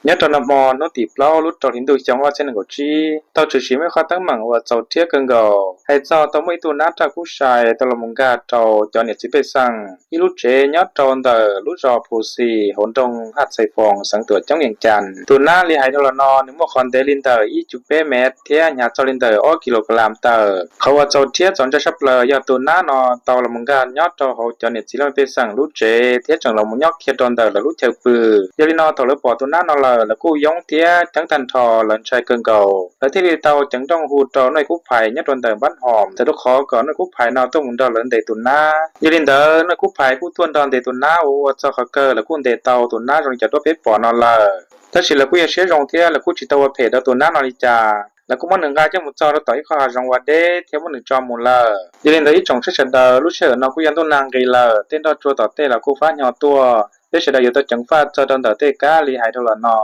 Nyob rau nag hmo hnub tim plaub lub rau hli ntuj xyoo ob txhiab nees nkaum tsib, tau tshwm sim muaj qhov teeb meem uas txaus rhiab kawg nkaus hais txog tau muaj ib tug nab raj kub sai tau los mus nkag rau cov niam txiv pej xeem ib lub tsev nyob rau ntawm lub zos Phu Xi hauv nroog Haj Txhais Foos xeev Tuam Coob Yees Cas. Tus nab li hais dhau los no nws muaj qhov ntev li ntawm ib cum peb mev thiab hnyav txog li ntawm ob kis lus kas las tawm. Qhov uas txaus rhiab txaus ntshai tshaj plaws yog tus nab no tau los mus nkag nyob rau hauv cov niam txiv leej pej xeem lub tsev thiab tseem los mus nyob kiag rau ntawm lawv lub chaw pw. Yog li no thaum lawv pom tus nab no lawm lawv kuj yoob thiab ceeb tag nrho, lawv ntshai kawg nkaus. Lawv thiaj li tau ceev nrooj hu rau nuj kub phais nyob rau ntawm npab hom txawm rau qhov kom nuj kub phais no tuaj mus nrog lawv ntes tus nab. Yog li ntawd nuj kub phais kuj tuaj nrog ntes tus nab ua ua txog qhov kawg lawv kuj ntes tau tus nab zoo li cov duab peb pom no lawm. Tab sis lawv kuj yog siab zoo thiab lawv kuj tsis tau ua phem rau tus nab no li cas. Lawv kuj muab nws nqa coj mus txog rau tom ib qho hav zoov uas deb thiab muab nws tso mus lawm. Yog li ntawd ib tsoom saib sawv daws, lub sij hawm no kuj yog ntuj nag nqis lawm, tej nroj tsua tom tej los kuj fab hnyo tuaj, peb sawv daws yuav tau ceev faj txog rau ntawm tej kab li hais dhau los no.